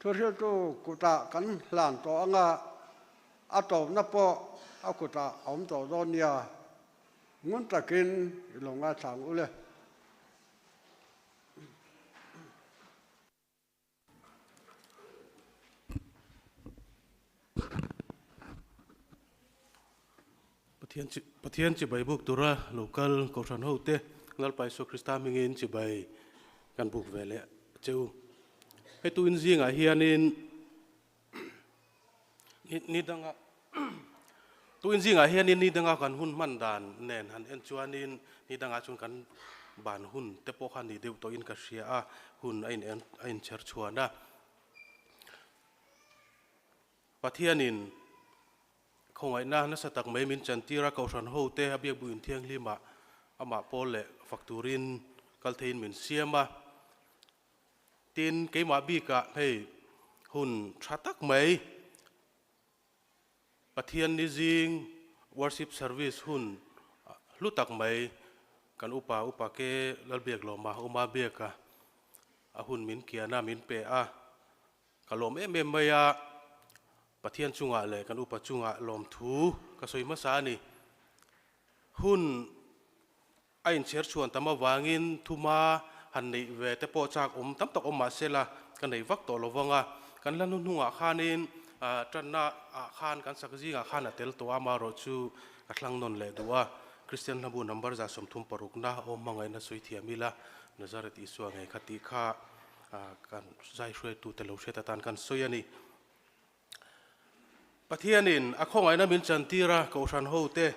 Thuhriltu kutah kan hlan tawh anga a tawpna pawh a kutah a awm tawh dawn nia, ngun takin i lo ngaithla ang u le. Pathian chi Pathian chibai buk tura local Kohhran ho te Lalpa Isua Krista hmingin chibai kan buk ve leh che u. Hei tuin zingah hianin ni ni danga tuin zingah hianin ni danga kan hun hman dan nen han en chuanin ni dangah chuan kan ban hun te pawh kha ni deuh tawhin ka hria a, hun a in a inchher chhuan a. Pathianin khawngaihna nasa tak mai min chantir a, Kohhran hote a biakbu inthianghlimah amah pawl leh fak turin kal theiin min siam a. Tin, keimah bikah hei hun tha tak mai Pathian ni zing worship service hun hlu tak mai kan upa upa ke Lalbiaklawma Uma biaka a hun min kian a, min pe a. Ka lawm em em mai a, Pathian chungah leh kan upa chungah lawmthu ka sawi hmasa a ni. Hun a inchher chhuan tam avangin thuma han neih ve te pawh chak awm tam tak awm mah sela ka nei vak tawh lo vang a. Kan hla hnuhnungah khanin tanna ah khan kan sak zingah khan a tel tawh a, amaherawh chu ka thlang nawn leh duh a. Kristian hlabu number 36na awm hmangaihna sawi thiam ila Nazareth Isua ngei kha tih kha Kan zai hruaitute lo hriat atan kan sawi a ni. Pathianin a khawngaihna min chantir a, Kohhran hote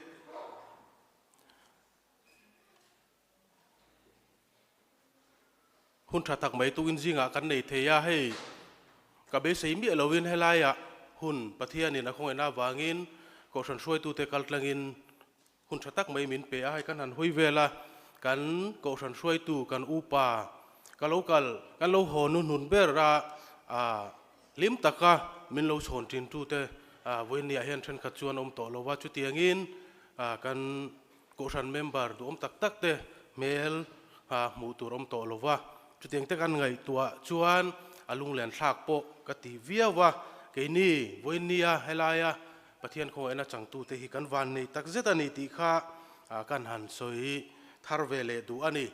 hun tha tak mai tukin zingah kan nei thei a, hei ka beisei miah loin helaiah hun Pathianin a khawngaihna avangin Kohhran hruaitute kaltlangin Hun tha tak mai min pe a, hei kan han hawi vel a, kan Kohhran hruaitu, kan upa, ka lo kal, kan lo haw nu hnun ber a, hlim taka min lo chhawn thin tute vawinia hian thenkhat chuan awm tawh lo va, chutiangin kan Kohhran member duhawm tak tak te hmel hmuh tur awm tawh lo va, chutiang te kan ngaihtuah chuan a lunglen thlak pawh ka ti viau a, keini vawinia helaia Pathian khawngaihna changtute hi kan van nei tak zet a ni tih kha kan han sawi thar ve leh duh a ni.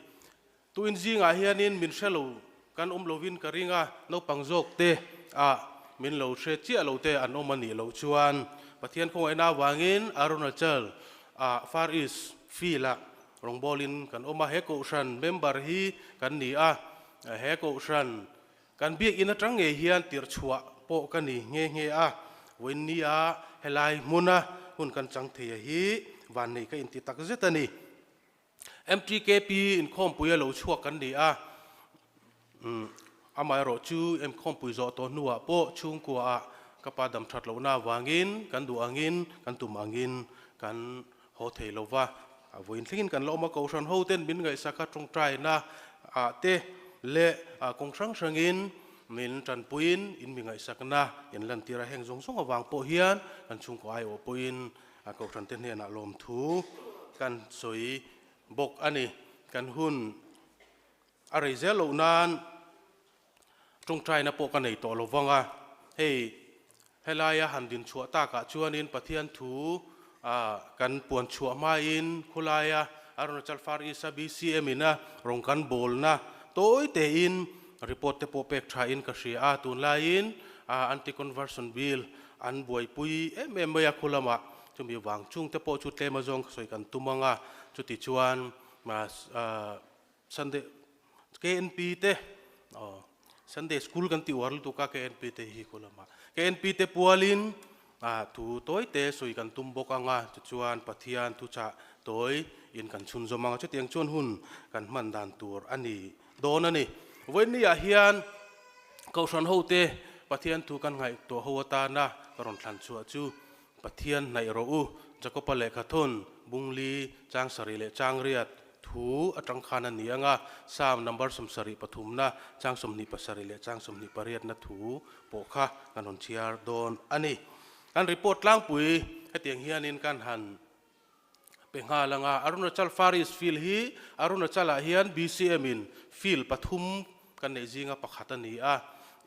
Tuin zingah hianin min hre lo kan awm lovin ka ring a, naupang zawk te ah min lo hre chiah lo te an awm a nih loh chuan Pathian khawngaihna avangin Arunachal ah Far East field ah rawngbawlin kan awm a, he kohhran member hi kan ni a, he kohhran Kan biakinn atang ngei hian tirhchhuah pawh ka ni nghe nghe a, vawiinnia helai hmuna hun kan chang thei a hi vannei ka inti tak zet a ni. MTKP inkhawmpui a lo chhuak kan ni a, amaherawh chu inkhawmpui zawh tawh hnuah pawh chhungkuaah ka pa dam that lohna avangin kan duh angin kan tum angin kan haw thei lo va, vawiin thlengin kan la awm a, Kohhran ho ten min ngaihsak a tawngtaina ah te leh kawng hrang hrangin min tanpuiin in mi ngaihsakna in lantir a, heng zawng zawng avang pawh hian kan chhungkaw aiawh pawhin Kohhran te hnenah lawmthu kan sawi bawk a ni. Kan hun a rei zel loh nan Tawngtaina pawh ka nei tawh lo vang a, hei helaia han din chhuah takah chuanin Pathian thu kan puan chhuah hmain khulaia Arunachal Far East a BCM ina rawn kan bawlna tawi tein report te pawh pek thain ka hria a, tunlaiin Anti-Conversion Bill an buaipui em em mai a khulamah chumi vang chungte pawh chu tlem azawng ka sawi kan tum ang a, chuti chuan Sunday KNP te aw Sunday school kan tih uar lutuk a KNP te hi khaw lamah KNP te pualin ah thu tawi te sawi kan tum bawk ang a tichuan Pathian thuchah tawi in kan chhunzawm ang a chutiang chuan hun kan hman dan tur a ni dawn a ni. Vawiinni ah hian Kohhran ho te Pathian thu kan ngaihtuah ho atana ka rawn thlan chhuah chu Pathian hnaih rawh u, Jakoba lehkha thawn, Bungli, Chang sarih leh Chang riat, thu atang khan a ni ang a, Psalm number 73 na, Chang 27 leh Chang 28 na thu pawh kha kan rawn chhiar dawn a ni. Kan report tlangpui hetiang hianin kan han pe nghal ang a, Arunachal Far East Field hi Arunachal ah hian BCM in field pathum kan neih zinga pakhat a ni a.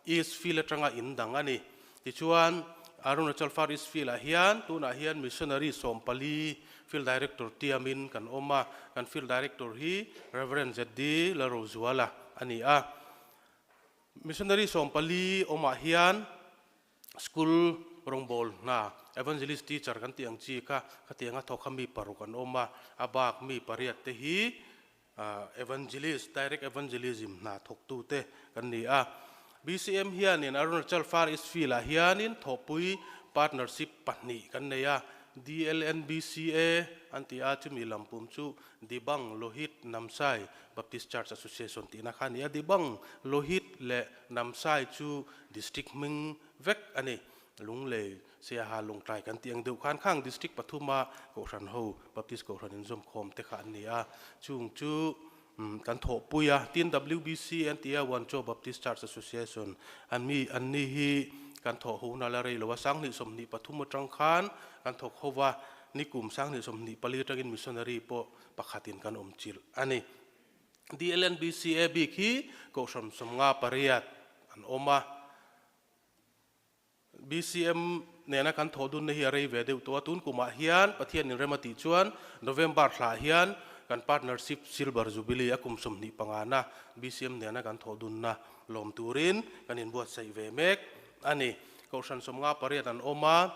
East Field atanga in dang a ni. Tichuan, Arunachal Far East Field-ah hian tunah hian Missionary 14 Field Director tiamin kan awm a, kan Field Director hi Rev. ZD Lalrozuala a ni a. Missionary 14 awmah hian School rawngbâwl hna, Evangelist Teacher kan tih ang chi kha, khatianga thawk kha mi paruk an awm a, a bâk mi pariat te hi Evangelist, Direct Evangelism hna thawktute kan ni a. BCM hianin Arunachal Far East Field-ah hianin thawhpui partnership pahnih kan nei a, DLNBCA an ti a, chumi lampum chu Dibang Lohit Namsai Baptist Church Association tihna kha a ni a, Dibang Lohit leh Namsai chu District hming vek a ni. Lunglei, Siaha, Lungtlai kan tih ang deuh khan khang District pathuma Kohhran ho, Baptist Kohhran inzawmkhawm te kha an ni a. Chung chu kan thawhpui a, tin WBC an ti a, Wancho Baptist Church Association an mi an ni hi kan thawh ho na la rei lo a, 2023 atang khan kan thawk ho va, nikum 2024 atangin missionary pawh pakhatin kan awm chilh a ni. DLNBCA bik hi Kohhran 58 an awm a. BCM nena kan thawh dunna hi a rei ve deuh tawh a, tun kumah hian Pathian in rem a tih chuan November thlah hian kan partnership Silver Jubilee a kum 25 na BCM nena kan thawh dunna lawm turin kan inbuatsaih ve mek a ni. Kohhran 58 an awm a.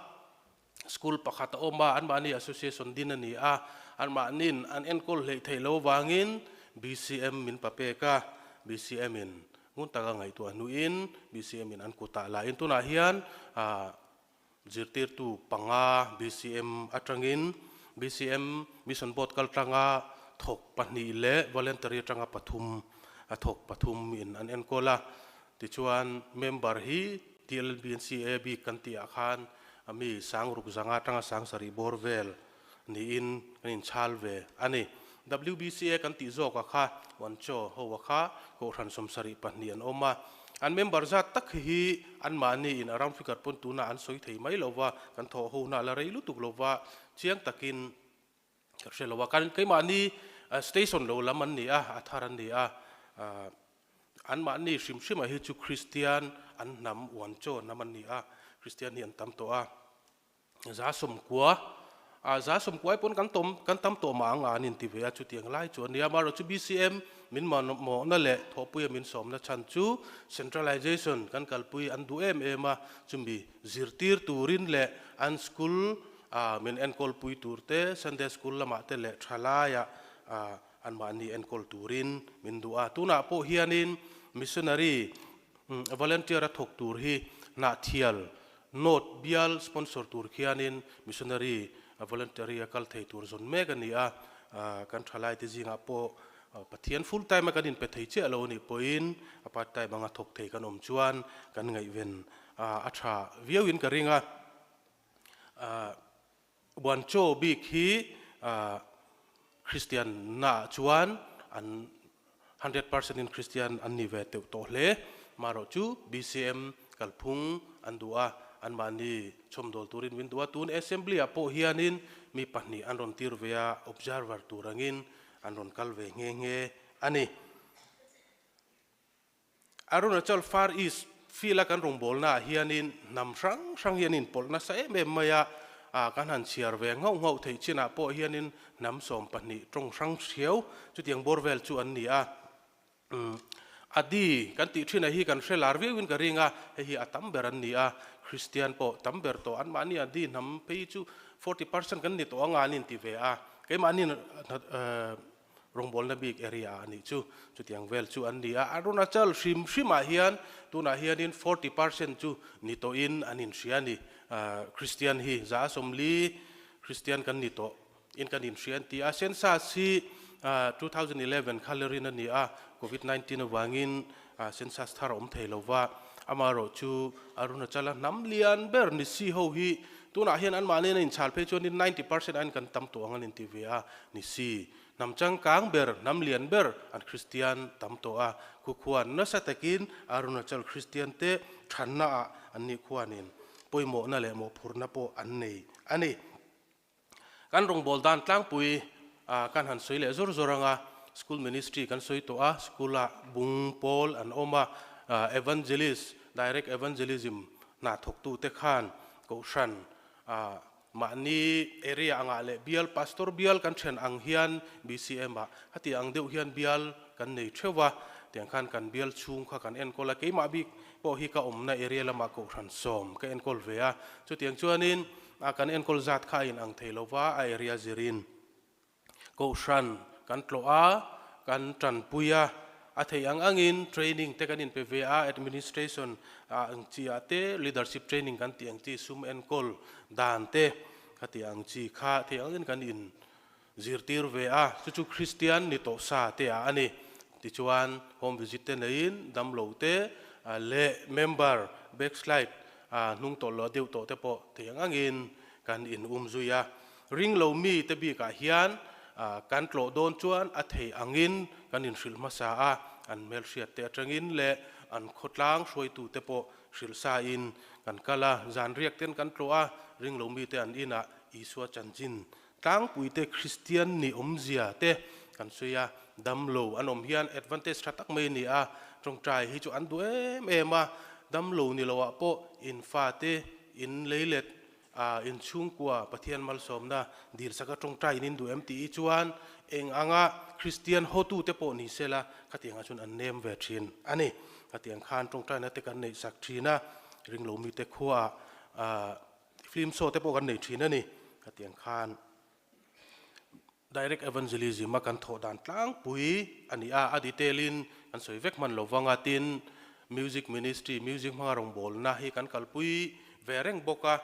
School pakhat a awm a, anmahni association din a ni a, anmahnin an enkawl hleih theih lo vangin BCM min pa pek a, BCM in ngun taka ngaihtuah hnuin BCM in an kutah lahin tunah hian zirtirtu panga BCM atangin BCM Mission Board kaltanga thawk pahnih leh voluntary atanga pathum a thawk pathum in an enkawl a, tichuan member hi TLBNCA bik kan tih ah khan a mi sang ruk zanga atanga sang sarih bawr vel niin kan inchhal ve a ni. WBCA kan tih zawk ah kha Wancho ho ah kha Kohhran 72 an awm a, an member zat tak hi hi anmahni in a round figure pawn tunah an sawi thei mai lo va, kan thawh ho na la rei lutuk lo va, chiang takin ka hre lo a. Kan keimahni station lo lam an ni a, a thar an ni a. Anmahni hrim hrimah hi chu Kristian an hnam uan chaw hnam an ni a, Kristian hi an tam tawh a. Za sawmkua, ah za sawmkua ai pawn kan tawm kan tam tawh mah ang a an inti ve a, chutiang lai chu a nia. Amaherawhchu BCM min mamawhna leh thawhpuia min sawmna chhan chu centralization kan kalpui an duh em em a, chumi zirtir turin leh an school ah min enkawlpui tur te, Sunday school lamah te leh thalaiah ah Anmahni enkawl turin min duh a, tunah pawh hianin missionary volunteer a thawk tur hi Hnahthial North bial sponsor tur khianin missionary voluntary a kal thei tur zawn mek a ni a, kan thalaite zingah pawh Pathian full time a kan inpe thei chiah lo anih pawhin a part time anga thawk thei kan awm chuan kan ngaihven a tha viauin ka ring a. Buanchaw bik hi Kristian naah chuan an 100% in Kristian an ni ve teuh tawh hle. Marawh chu BCM kalphung an duh a, anmahni chhawmdawl turin min duh a. Tun Assembly ah pawh hianin mi pahnih an rawn tir ve a, observer tur angin an rawn kal ve nghe nghe a ni. Arunachal Far East field a kan rawngbawlna ah hianin hnam hrang hrang hi an inpawlh nasa em em mai a, kan han chhiar ve nghauh nghauh theih chinah pawh hianin hnam 12 tawng hrang hriau chutiang bawr vel chu an ni a. Adi kan tih thinah hi kan hre lar viauin ka ring a, hei hi a tam ber an ni a, Kristian pawh tam ber tawh anmahni Adi hnam phei chu 40% kan ni tawh anga an inti ve a, keimahni Rawngbawlna bik area ah a nih chu. Chutiang vel chu an ni a. Arunachal hrim hrimah hian tunah hianin 40% chu ni tawhin an inhria a ni. Christian hi za 40 Christian kan ni tawh in kan inhria an ti a. Census hi 2011 kha lerin a ni a, Covid 19 avangin census thar a awm thei lo va. Amaherawh chu Arunachala hnam lian ber ni si ho hi tunah hian anmahni an inchhal phei chuanin 90% aiin kan tam tawh ang an inti ve a ni si. Hnam changkang ber, hnam lian ber an Kristian tam tawh a, khu khuan nasa takin Arunachal Kristian te thanna ah an nih khuanin pawimawhna leh mawhphurhna pawh an nei a ni. Kan rawngbâwl dan tlangpui kan han sawi leh zawr zawr ang a, School Ministry kan sawi tawh a, School ah bung pawl an awm a, Evangelist, Direct Evangelism hna thawktute khan Kohhran ah mahni area angah leh bial Pastor bial kan then ang hian BCM ah heti ang deuh hian bial kan nei theuh a, tiang khan kan bial chhung kha kan enkawl a, keimah bik pawh hi ka awmna area lamah Kohhran sawm ka enkawl ve a, chutiang chuanin kan enkawl zat kha a inang thei lova a area zirin. Kohhran kan tlawh a, kan tanpui a, a theih ang angin training te kan inpe ve a, administration ah ang chi ah te, leadership training kan tih ang chi, sum enkawl dan te ka tih ang chi kha theih angin kan in zirtir ve a, chu chu Kristian ni tawh sa te ah a ni. Tichuan home visit te neiin damlo te leh member backslide hnung tawlh loh deuh tawh te pawh theih ang angin kan in um zui a. Ring lo mi te bikah hian kan tlawh dawn chuan a thei angin kan inhrilh hmasa a, an hmelhriat te atangin leh an khawtlang hruaitu te pawh hrilh sa in kan kal a, zan riak ten kan tlawh a, ring lo mi te an inah Isua chanchin tlangpui te Kristian ni awmzia te kan sawi a, dam lo an awm hian advantage tha tak mai a ni a, tawngtai hi chu an duh em em a, dam lo ni lo ah pawh in fate in leilet A inchhungkua Pathian malsawmna dilsaka tawngtai in induh em tih hi chuan eng anga Kristian hotute pawh ni sela khatiangah chuan an nem ve thin a ni. Khatiang khan tawngtaina te kan neih sak thin a, ringlo mite khuaah film show te pawh kan nei thin a ni. Khatiang khan Direct Evangelism a kan thawh dan tlangpui a ni a, a detail in kan sawi vek hman lo vang a, tin Music Ministry, Music hmanga rawngbawlna hi kan kalpui ve reng bawk a,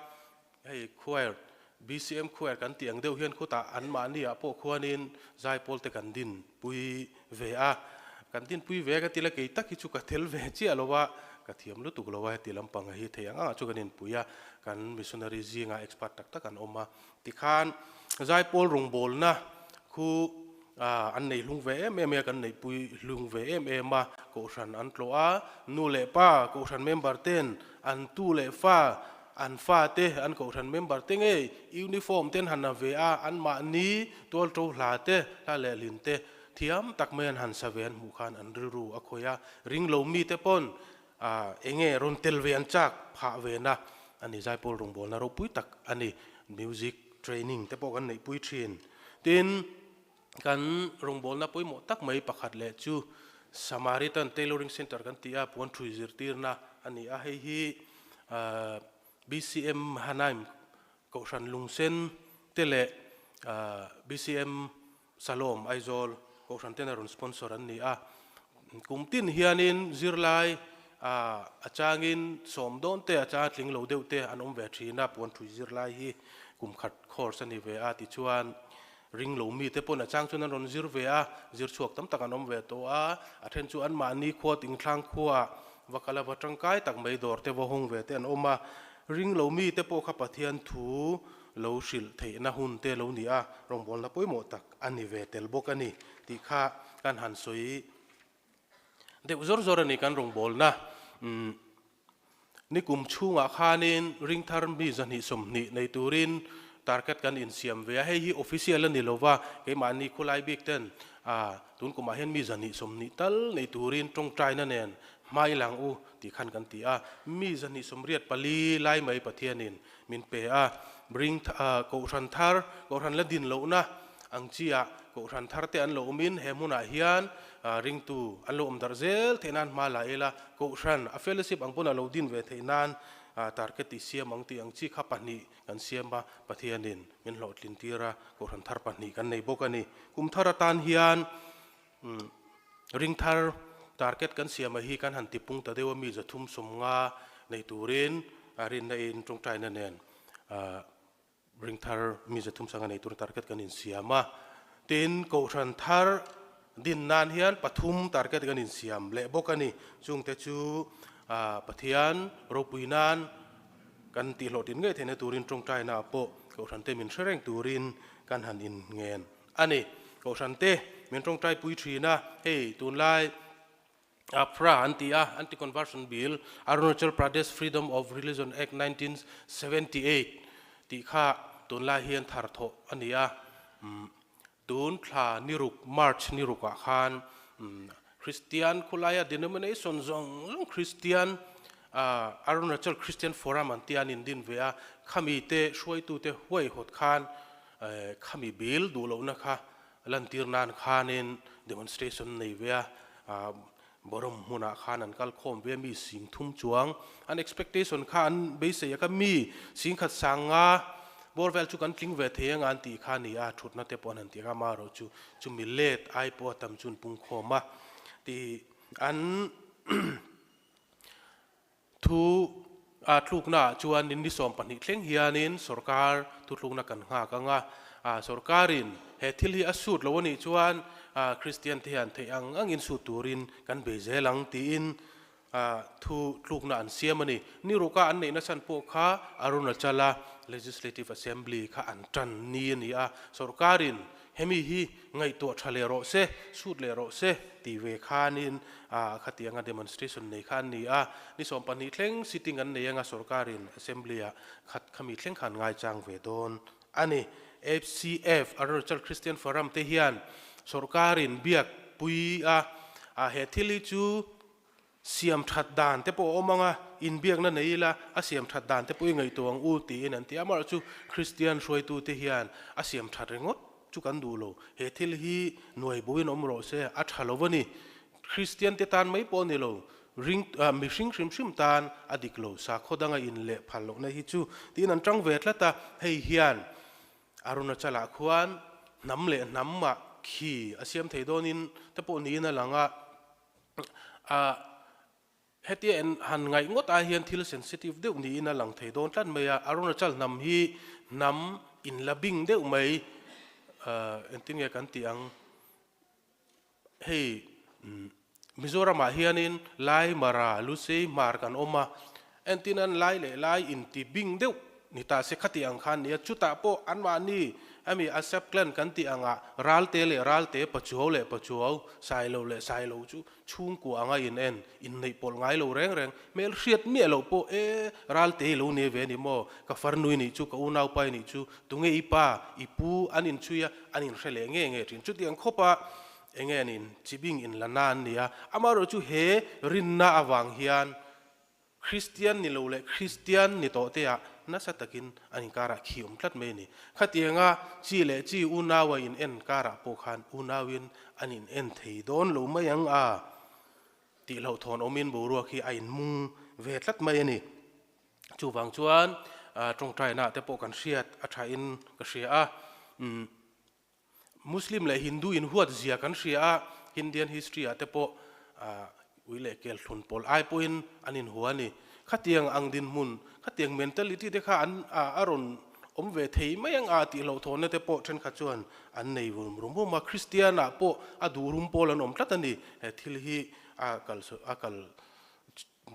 hei Choir, BCM Choir kan tih ang deuh hian khutah anmahni ah pawh khuanin zaipawl te kan dinpui ve a, kan dinpui ve ka ti la kei tak hi chu ka tel ve chiah lo a, ka thiam lutuk lo a heti lampang hi thei ang angah chu kan inpui a, kan missionary zingah expert tak tak an awm a. Tikhan Zaipawl rawngbawlna khu an nei hlung ve em em a, kan neihpui hlung ve em em a, Kohhran an tlawh a, nu leh pa Kohhran member ten an tu leh fa an fa te an Kohhran member te ngei uniform ten han ha ve a, anmahni tualto hla te hla leh hlin te thiam tak mai an han sa ve an hmuh khan an rilru a khawih a, ringlo mite pawn Enge rawn tel ve an chak phah ve na a ni, Zaipawl rawngbawlna ropui tak a ni, music training te pawh kan neihpui thin. Tin, kan rawngbawlna pawimawh tak mai pakhat leh chu Samaritan Tailoring Centre kan tih a, puan thui zirtirna a ni a, hei hi BCM Hanaim Kohhran Lungsen te leh BCM Salom Aizawl Kohhran ten a rawn sponsor an ni a, kum tin hianin zirlai a changin sawm dawn te a chang tling lo deuh te an awm ve thin a, puan thui zirlai hi kum khat course a ni ve a tichuan ring lo mite pawn a chang chuan an rawn zir ve a, zir chhuak tam tak an awm ve tawh a, a then chu anmahni khua tingthlang khuaah va kal a va tangkai tak mai dawr te va hawng ve te an awm a, ring lo mite pawh kha Pathian thu lo hrilh theihna hun te lo ni a, rawngbawlna pawimawh tak a ni ve tel bawk a ni tih kha kan han sawi deuh zawr zawr a ni kan rawngbawlna nikum chhungah khanin ringthar mi 220 nei turin target kan insiam ve a, hei hi official a ni lova keimahni khawlai bik ten tun kumah hian mi 220 tal nei turin tawngtaina nen hmai lang u tih khan kan ti a, mi 284 lai mai Pathianin Min pe a, ring Kohhran thar, Kohhran la din lohna ang chiah Kohhran thar te an lo awmin he hmunah hian ringtu an lo awm darh zel theih nan hma la ila, Kohhran a fellowship ang pawn a lo din ve theih nan target tih siam ang tih ang chi kha pahnih kan siam a, Pathianin min hlawhtlin tir a, Kohhran thar pahnih kan nei bawk a ni. Kum thar atan hian Ring thar target kan siam a hi kan han tipung ta deuh a mi 350 nei turin rinna in tawngtaina nen ring thar mi 350 nei turin target kan insiam a. Tin, Kohhran thar din nan hian pathum target kan insiam leh bawk a ni. Chungte chu Pathian ropui nan kan tihhlawhtlin ngei theihna turin tawngtaina ah pawh Kohhran te min hre reng turin kan han inngen A ni, Kohhran te min tawngtai pui thin a, hei tunlai APRA an ti a, Anti-Conversion Bill, Arunachal Pradesh Freedom of Religion Act 1978 tih kha tunlai hian thar thawh a ni a, tun thla ni ruk, March ni rukah khan Kristian khawlaia denomination zawng zawng Kristian. Arunachal Christian Forum an tia an indin ve a, khami te hruaitute huaihawt khan khami bill duh lohna kha lantir nan khanin demonstration nei ve a, Borom hmunah khan an kal khawm ve mi sing thum chuang an expectation kha an beisei a ka mi sing khat sang nga bawr vel chu kan tling ve thei anga an tih kha a ni a, thutna te pawh an han ti a, amaherawh chu chumi let ai pawh a tam chu an pung khawm a tih an Thu a tluknaah chuan ni 12 thleng hianin sorkar thutlukna kan nghak ang a, sorkarin he thil hi a sut lo a nih chuan Kristian te hian theih ang angin sut turin kan bei zel ang tiin thu tlukna an siam a ni. Ni ruka an neihna chhan pawh kha Arunachala Legislative Assembly kha an tan ni a ni a, sorkarin Hemi hi ngaihtuah tha leh rawh se, sut leh rawh se tih ve khanin khatianga demonstration nei kha an ni a. Ni 12 thleng sitting an nei anga sorkarin assembly-ah khat khami thleng khan ngaichang ve dawn a ni. ACF, Arunachal Christian Forum te hian sorkarin biak pui a, he thil hi chu Siam that dan te pawh a awm ang a, inbiakna nei ila a siam that dan te pawh i ngaihtuah ang u tiin an ti a. Amaherawhchu Kristian hruaitute hian a siam that ringawt chu kan duh lo. He thil hi nuai boin awm rawh se, a tha lo a ni. Kristian te tan mai pawh a ni lo, ring mihring hrim hrim tan a dik lo, sakhaw danga in leh phal lohna hi chu tiin an tang ve tlat a. Hei hian Arunachal-ah khuan hnam leh hnamah khi a siam thei dawnin te pawh niin a lang a. A hetia en han ngaih ngawt ai hian thil sensitive deuh niin a lang thei dawn tlat mai a, Arunachal hnam hi hnam inla bing deuh mai engtin nge kan tih ang hei Mizoramah hianin Lai Mara Lusei Hmar kan awm a, entin an lai leh lai inti bing deuh Ni ta se khati ang khan nia, chutah pawh anmahni ami Asap clan kan tih angah Ralte leh Ralte, Pachuau leh Pachuau, Sailo leh Sailo chu chhungkua anga in en, inneih pawlh ngai lo reng reng, hmel hriat miah loh pawh e Ralte i lo ni ve ni maw, ka farnui nih chu, ka unaupa i nih chu, tunge i pa, i pu an inchhui a, an inhre leh nge nge thin. Chutiang khawpa enge an in chibing inla na an nia, amaherawhchu he rinna avang hian Kristian ni lo leh Kristian ni tawh te ah nasa takin an inkarah khi awm tlat mai a ni. Khatianga chi leh chi unau a in en karah pawh khan unauin an in en thei dawn lo mai ang a tih hlauhthawn awmin boruak hi a in mung ve tlat mai a ni. Chuvang chuan tawngtaina te pawh kan hriat a thain ka hria a. Muslim leh Hindu inhuat zia kan hria a, Indian history ah te pawh ui leh kel thlun pawl ai pawhin an inhua a ni. Khatiang ang dinhmun, khatiang mentality te kha an a rawn awm ve thei mai ang a tih hlauhthawnna te pawh thenkhat chuan an nei vum rum rum a. Christian ah pawh a duh rum pawl an awm tlat a ni. He thil hi a kal a kal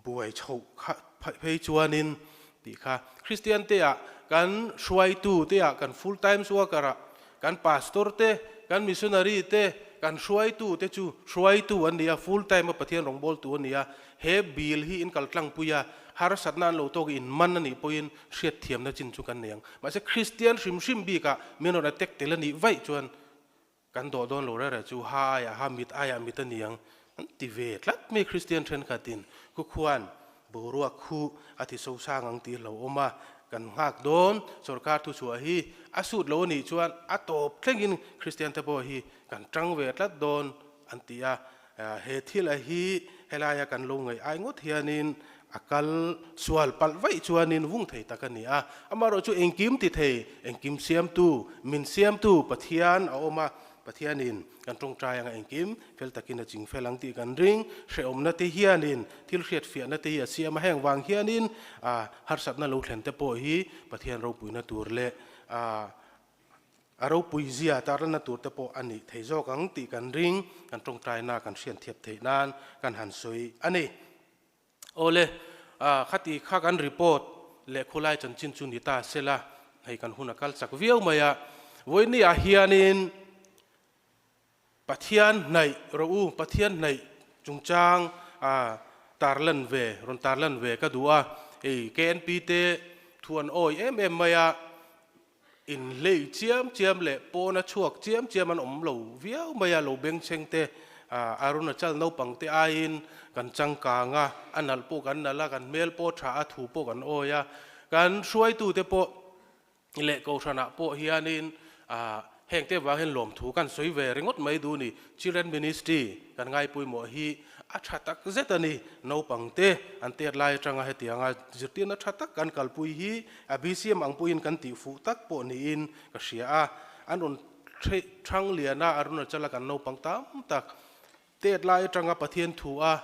buai chhoh kha phei chuanin tih kha Kristian te ah kan hruaitu te ah kan full time worker ah kan pastor te kan missionary te kan hruaitu te chu hruaitu an ni a full time a Pathian rawngbawltu an ni a he bill hi in kal tlangpui a harsatna an lo tawk in man a nih pawhin hriatthiamna chin chu kan nei ang mahse Kristian hrim hrim bikah min rawn attack tel a nih vaih chuan Kan dawh dawn lo reh reh chu ha aiah ha, mit aiah mit a ni ang an ti ve tlat mai Kristian thenkhatin khu khuan boruak khu a ti so sang ang tih hlauh awm a, kan nghak dawn sorkar thuchhuah hi a sut lo a nih chuan a tawp thlengin Kristian te pawh hi kan tang ve tlat dawn an ti a, he thil a hi helaia kan lo ngaih ai ngawt hianin A kal sual palh vaih chuanin vung thei tak a ni a. Amaherawhchu engkim ti thei, engkim siamtu, min siamtu Pathian a awm a, Pathianin kan tawngtai anga engkim fel takin a ching fel ang tih kan ring. Hrehawmna te hianin thil hriatfiahna te hi a siam a, heng vang hianin harsatna lo thlen te pawh hi Pathian ropuina tur leh a ropui zia tarlanna tur te pawh a nih thei zawk ang tih kan ring. Kan tawngtaina kan hrianthiap theih nan kan han sawi a ni. Awle, khati kha kan report leh khulai chanchin chu ni ta sela, hei kan hun a kal chak viau mai a. Vawiini ah hianin Pathian hnaih rawh u, Pathian hnaih chungchang tarlan ve, rawn tarlan ve ka duh a. Hei KNP te thu an awi em em mai a, inhlei chiam chiam leh pawna chhuak chiam chiam an awm lo viau mai a, lo bengchheng te. Arunachal naupang te aiin kan changkang a, a nalh pawh kan nalh a, kan hmel pawh tha a, thu pawh kan awi a, kan hruaitute pawh leh kohhranah pawh hianin hengte vang hian lawmthu kan sawi ve ringawt mai duh a ni. Children Ministry kan ngaipawimawh hi a tha tak zet a ni. Naupangte an tet lai atanga hetianga zirtirna tha tak kan kalpui hi a BCM ang pawhin kan tihfuh tak pawh niin ka hria a. An rawn thang lian a, Arunachala kan naupang tam tak tet lai atanga Pathian thu a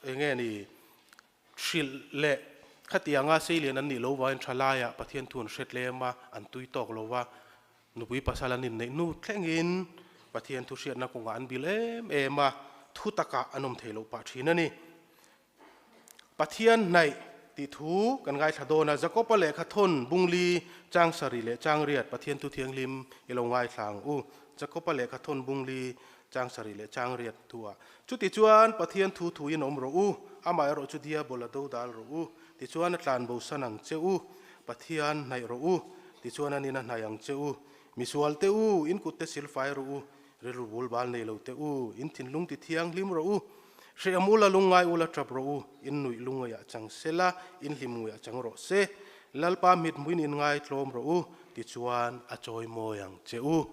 enge ni Hrilh leh khatianga seilian an nih lo vangin thalaiah Pathian thu an hre tlem a, an tui tawk lo va, nupui pasal an inneih hnu thlengin Pathian thu hriatna kawngah an bil em em a, thu takah an awm thei loh pah thin a ni. Pathian hnaih tih thu kan ngaithla dawn a, Jakoba lehkha thawn bungli chang sarih leh chang riat Pathian thu thianghlim i lo ngaithla ang u. Jakoba lehkha thawn bungli chang sarih leh chang riat thuah. Chutichuan Pathian thu thuin awm rawh u, amah erawh chu diabol a dodal rawh u, tichuan a tlan bosan ang che u, Pathian hnaih rawh u, tichuan a nin a hnaih ang che u. Misual te u, in kut te silfai rawh u, rilru bul bal nei lo te u, in thinlung ti thianghlim rawh u. Hreawm ula lungngai ula tap rawh u, in nuih lungngaihah chang sela, in hlim nguiah chang rawh se. Lalpa mithmuin in ngaitlawm rawh u, tichuan a chawimawi ang che u.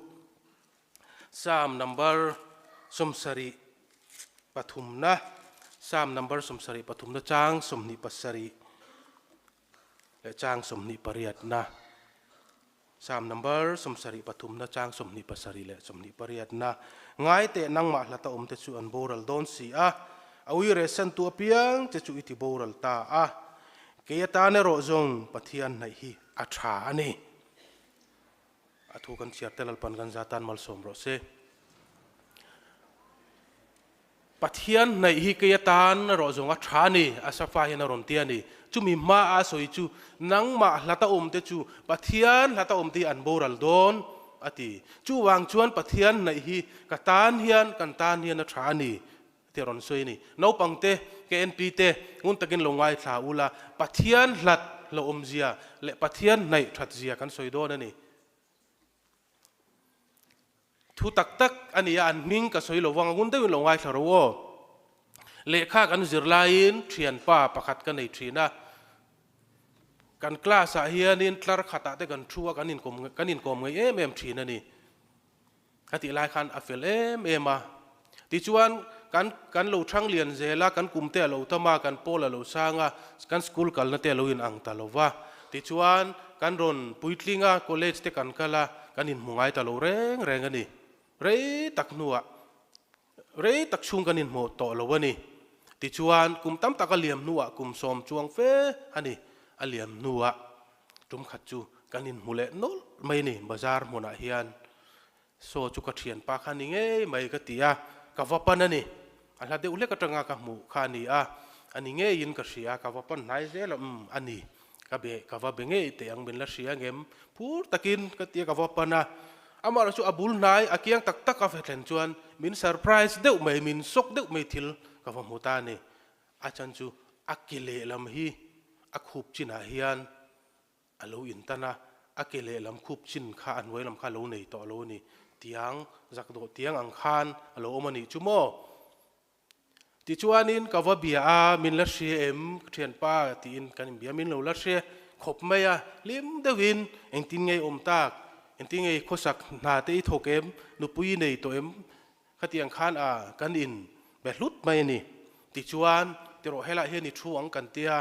Psalm number 78 na Psalm number 73 na chang 27 leh chang 28 na Psalm number 73 na chang 27 leh 28 na Ngai teh nangmah hlata awm te chu an boral dawn si a, a ui rehsan tu apiang che chu i ti boral ta a, kei atan erawh zawng Pathian hnaih hi a tha a ni. A thu kan chhiar te Lalpan kan za tan malsawm rawh se. Pathian hnaih hi kei atan rawh zawng a tha a ni, Asafa hian a rawn ti a ni. Chumi hma a sawi chu nangmah hlata awm te chu Pathian hlata awm te hi an boral dawn a ti. Chuvang chuan Pathian hnaih hi ka tan hian kan tan hian a tha a ni tih a rawn sawi a ni. Naupang te, KNP te, ngun takin lo ngaithla ula, Pathian hlat hlauhawmzia leh Pathian hnaih thatzia kan sawi dawn a ni. Thu tak tak a ni a, an hming ka sawi lo vang a, ngun deuhin lo ngaithla ro aw. Lehkha kan zir laiin thianpa pakhat ka nei thin a, kan class ah hianin tlar khatah te kan thu a, kan inkawm kan inkawm ngei em em thin a ni. Ka tih lai khan a fel em em a. Tichuan, kan kan lo thang lian zel a, kan kum te a lo tam a, kan pawl a lo sang a, kan school kalna te a lo in ang ta lo va. Tichuan, kan rawn puitling a, college te kan kal a, kan inhmu ngai ta lo reng reng a ni. Rei tak hnuah, rei tak chhung kan inhmu tawh lo a ni. Tichuan, kum tam tak a liam hnuah kum sawm chuang fe a ni, a liam hnuah tum khat chu kan inhmu leh nawlh mai a ni bazar hmunah hian. Saw chu ka thianpa kha ni ngei mai ka ti a, ka va pan a ni. A hla deuh hlek atanga ka hmuh kha a ni a, a ni ngeiin ka hria, ka va pan hnai zel a, umm a ni, ka be, ka va be ngei teh ang min la hria ngem, phur takin ka ti a ka va pan a. Amaherawhchu chu a bul hnai a kiang tak tak a ve thlen chuan min surprise deuh mai, min shock deuh mai thil ka va hmu ta a ni. A chan chu a ke lehlam hi a khup chinah hian a lo intan a, a ke lehlam khup chin kha a hnuai lam kha a lo nei tawh lo a ni. Tiang, zakdawh tiang ang khan a lo awm a nih chu maw? Tichuanin ka va bia a, min la hria em ka thianpa tiin kan inbia, min lo la hria khawp mai a, hlim deuhin engtin nge i awm tak, engtin nge i khawsak hna te i thawk em, nupui i nei tawh em, khatiang khan a kan in be hlut mai a ni. Tichuan tirawh helaiah hian i thu ang kan tia,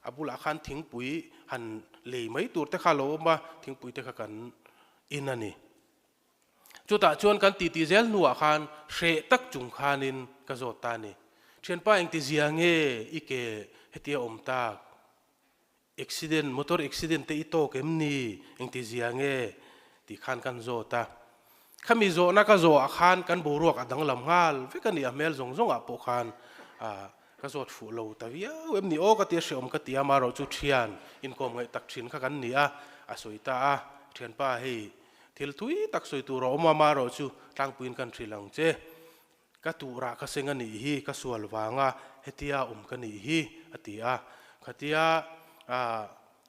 a bulah khan thingpui han lei mai tur te kha a lo awm a, thingpui te kha kan in a ni. Chutah chuan kan titi zel hnuah khan hreh tak chung khanin ka zawt ta a ni. Thianpa engti zia nge i ke hetia awm tak? Accident, motor accident te i tawk em ni? Engti zia nge? tih khan kan zawt a. Khami zawhna ka zawhah khan kan boruak a danglam nghal vek a ni, a hmel zawng zawngah pawh khan ka zawt fuh lo ta viau em ni aw ka tia hrehawm ka ti a, amaherawh chu thian inkawm ngaih tak thin kha kan ni a, a sawi ta a, thianpa hei Thil thui tak sawi tur a awm a, amaherawhchu tlangpuiin kan hrilh ang che. Ka turah ka seng a nih hi, ka sual vanga hetia awm ka nih hi, a ti a. Khatia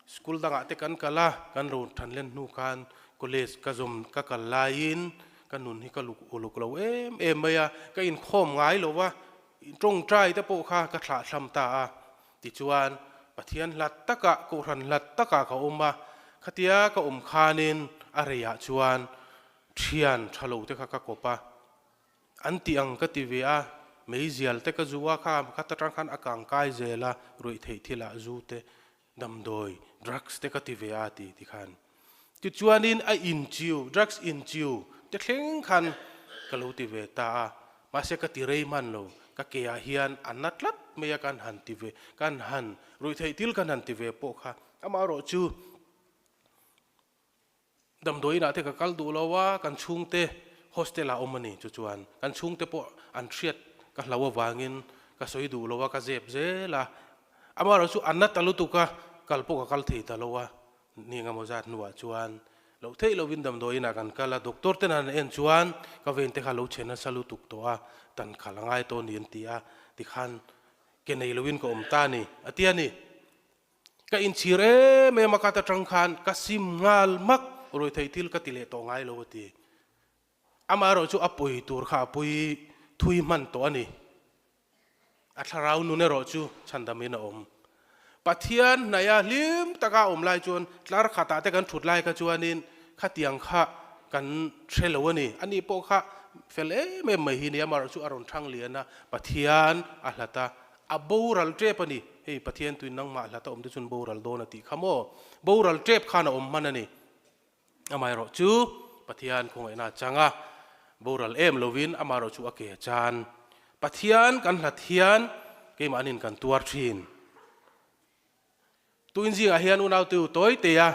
school dangah te kan kal a, kan lo than len hnu khan college ka zawm ka kal laiin Ka nun hi ka luk uluk lo em em mai a, ka inkhawm ngai lo va, tawngtai te pawh kha ka thlahthlam ta a. Tichuan, Pathian hlat takah, Kohhran hlat takah ka awm a, khatia ka awm khanin a reiah chuan thian tha lo te kha ka kawp a. An tih ang ka ti ve a, meizial te ka zu a, kha khat atang khan a kang kai zel a, ruih theih thilah zu te, damdawi, drugs, te ka ti ve a ti ti khan. Tichuanin a inchiu, drugs inchiu, te thleng khan ka lo ti ve ta a, mahse ka ti rei hman lo, ka ke ah hian a na tlat mai a kan han ti ve, kan han ruih theih thil kan han ti ve pawh kha amaherawh chu, Damdawiinah te ka kal duh lo a, kan chhungte hostel ah awm a ni chu chuan kan chhungte pawh an hriat ka hlau avangin ka sawi duh lo a, ka zep zel a. Amaherawhchu a na ta lutuk a, kal pawh ka kal thei ta lo a, ni engemaw zat hnuah chuan loh theih lovin damdawiinah kan kal a, doctor ten an en chuan ka vein te kha lo chhe nasa lutuk tawh a, tan khalh a ngai tawh a ni an ti a, tikhan ke nei loin ka awm ta a ni a ti a ni. Ka inchhir em em a ka ta tang khan ka sim nghal mak ruihtheih thil ka ti leh tawh ngai lo a ti. Amaherawh chu a pawi tur kha a pawi thui hman tawh a ni. A thlarau nun erawh chu chhandamin a awm. Pathian hnaia hlim taka a awm lai chuan tlar khatah te kan thut lai kha chuanin khatiang kha kan hre lo a ni. Ani pawh kha fel em em mai hi ni amaherawh chu a rawn thang lian a, Pathian a hlat a, A boral tep a ni. Hei Pathian tuin nangmah hlat a awm te chuan boral dawn a tih kha maw? Boral tep khan a awm hman a ni. Amaherawh chu Pathian khawngaihna a chang a, boral em lovin amaherawh chu a ke a chan. Pathian kan hlat hian keimahnin kan tuar thin. Tuin zingah hian unauteu tawi teia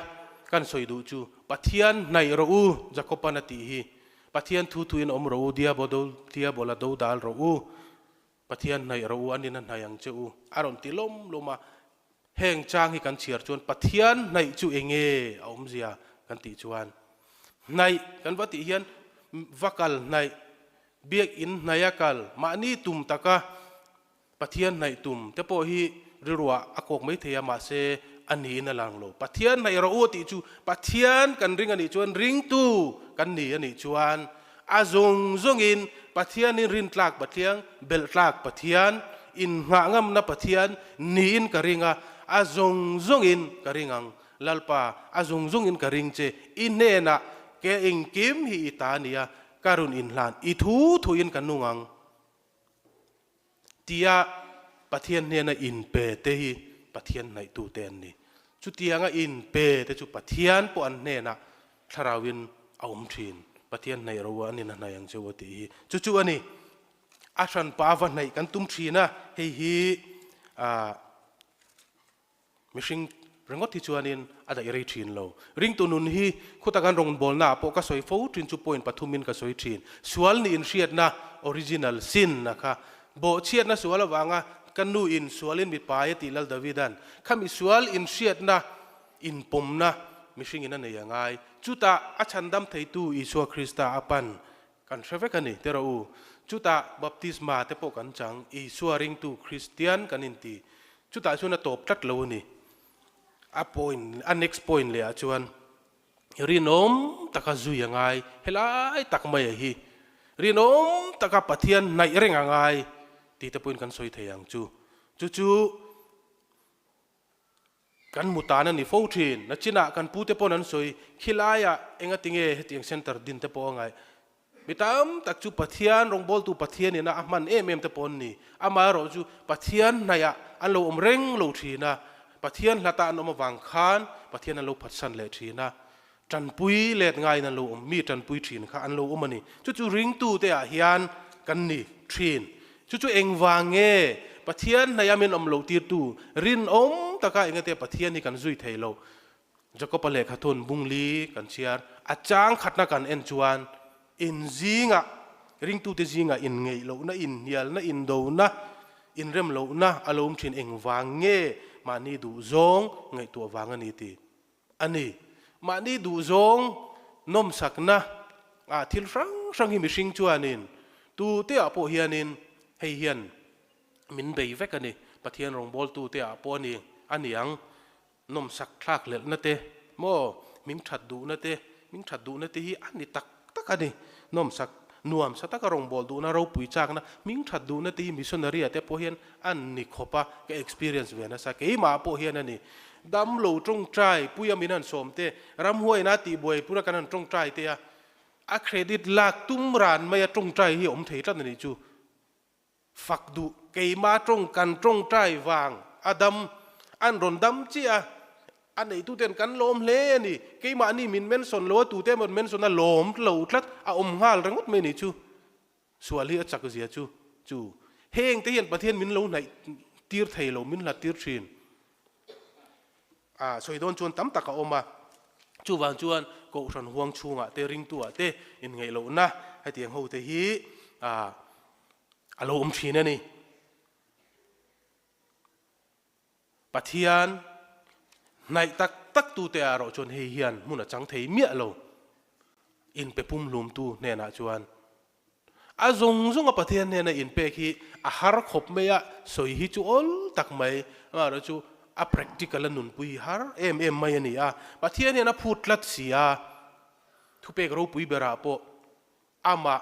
kan sawi duh chu, Pathian hnaih rawh u, Jakoban a tih hi. Pathian thu thuin awm rawh u, diabola do dal rawh u. Pathian hnaih rawh u, an in a hnaih ang che u, a rawn ti lawm lawm a. Heng chang hi kan chhiar chuan Pathian hnaih chu eng nge a awmzia kan tih chuan, hnaih kan va tih hian va kal hnaih, biakinn hnaih a kal, mahni tum taka Pathian hnaih tum te pawh hi rilruah a kawk mai thei a, mahse a niin a lang lo. Pathian hnaih rawh u a tih chu Pathian kan ring a nih chuan ringtu kan ni a nih chuan A zawng zawngin Pathianin rintlak Pathian, belhtlak Pathian, innghah ngamna Pathian niin ka ring a, a zawng zawngin ka ring ang. Lalpa, a zawng zawngin ka ring che, i hnenah ke engkim hi i ta nia, ka rawn inhlan, i thu thuin ka nung ang. Tia Pathian hnena inpe te hi Pathian hnaihtute an ni. Chutianga inpe te chu Pathian pawh an hnenah thlarauin a awm thin. Pathian hnaih ro a nin a hnaih ang cheu a tih hi. Chu chu a ni. A hranpa va hnaih kan tum thin a, hei hi ah Mihring ringawt hi chuanin a daih rei thin lo. Ringtu nun hi khuta kan rawngbawlnaah pawh ka sawi fo thin chu point pathumin ka sawi thin. Sual nih inhriatna, original sin, a kha. Bawhchhiatna sual avanga ka nu in sualin mi pai a tih Lal Davida'n khami sual inhriatna, inpawmna mihringin a nei a ngai. Chutah a chhandam theitu Isua Krista a pan kan hre vek a ni teh rawh u. Chutah baptisma te pawh kan chang, Isua ringtu Kristian kan inti. Chutah chuan a tawp tlat lo a ni. A point, a next point leh ah chuan rinawm taka zui a ngai, helai tak mai a hi. Rinawm taka Pathian hnaih reng a ngai tih te pawhin kan sawi thei ang chu. Chu chu kan mu tan a ni fo thin. Nachinah kan pute pawn an sawi, khilaiah engatinge hetiang center din te pawh a ngaih. Mi tam tak chu Pathian rawngbawltu Pathian ina a hman em em te pawh an ni. Amaherawh chu Pathian hnaihah an lo awm reng lo thin a, Pathian hlatah an awm avang khan Pathian an lo phatsan leh thin a, tanpui let ngaiin an lo awm, mi tanpui thin kha an lo awm a ni. Chu chu ringtute ah hian kan ni thin. Chu chu engvang nge Pathian hnaihah min awm loh tirtu rinawm taka engate Pathian hi kan zui thei lo. Jakob-a lehkha thun bungli kan chhiar, a chang khatna kan en chuan in zingah, ringtute zingah inngeih lohna, inhnialna, indona, inrem lohna a lo awm thin engvang nge mahni duhzawng ngaihtuah vang a ni tih a ni. Mahni duhzawng nawmsakna ah thil hrang hrang hi mihring chuanin tuteah pawh hianin hei hian min bei vek a ni. Pathian rawngbawltute ah pawh a ni a ni ang. Nawmsak thlak lelhna te maw, hming that duhna te, hming that duhna te hi a ni tak tak a ni. Nawmsak nuam sa taka rawngbâwl duhna, ropui châkna, hming ṭhat duhna te hi missionary-ah te pawh hian an ni khawp a, ka experience ve nasa. Keimah pawh hian a ni. Dam lo ṭawngṭai puia min han sawm te, ramhuaina tihbuai pura kan han ṭawngṭai te a, a credit lak tum ran maia ṭawngṭai hi a awm thei tlat a nih chu. Fak duh, keimah tawng kan tawngtai vang a dam, an rawn dam chiah a, a neituten kan lawm hle a ni, keimahni min mention lo a tute emaw mention a lawm lo tlat a awm nghal ringawt mai a ni chu, sual hi a chak zia chu chu heng te hian Pathian min lo hnaih tir thei lo, min hlat tir thin. A sawi dawn chuan tam tak a awm a, chuvang chuan Kohhran huang chhungah te ringtuah te inngeih lohna hetiang ho te hi a lo awm thin a ni. Pathian hnaih tak tak tute ah erawh chuan hei hian hmun a chang thei miah lo, inpe pumhlumtu hnenah chuan. A zawng zawnga Pathian hnena inpek hi a har khawp mai a, sawi hi chu awl tak mai, amaherawh chu a practical a nunpui hi har em em mai a ni a, Pathian hian a phut tlat si a, thupek ropui berah pawh amah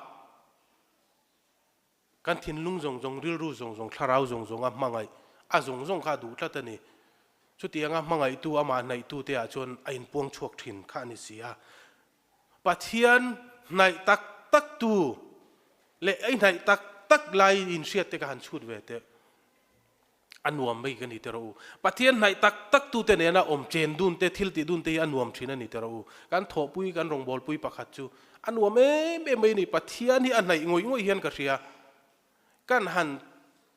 kan thinlung zawng zawng, rilru zawng zawng, thlarau zawng zawnga hmangaih a zawng zawng kha a duh tlat a ni. Chutianga hmangaihtu amah hnaihtute ah chuan a inpuang chhuak thin kha a ni si a. Pathian hnaih tak tak tu leh ei hnaih tak tak lai inhriat te ka han chhut ve teh. A nuam mai ka ni te rawh u. Pathian hnaih tak tak tu te nena awm chen dun te, thil tih dun te hi a nuam thin a ni te rawh u. Kan thawhpui, kan rawngbawlpui pakhat chu a nuam em em mai a ni. Pathian hi a hnaih ngawih ngawih hian ka hria. Kan han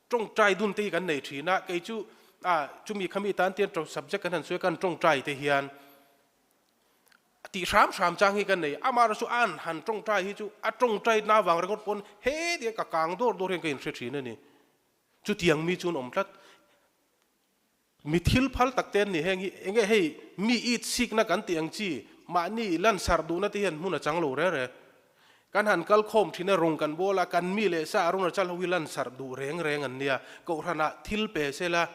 tawngtai dun te hi kan nei thin a, kei chu a chumi khami tan tian subject kan han sawi a, kan tawngtai te hian A tih hram hram chang hi ka nei. Amaherawhchu chu an han tawngtai hi chu a tawngtai na vang ringawt pawn he tia ka kang dawr dawr hian ka inhre thin a ni. Chutiang mi chu an awm tlat. Mi thil phal tak te an ni heng hi enge hei mi it sikna kan tih ang chi mahni lansarh duhna te hian hmun a chang lo reng reng. Kan han kal khawm thin a rawng kan bawl a, kan mi leh sa Arunachal ho hi lansarh duh reng reng an nia. Kohhranah thil pe sela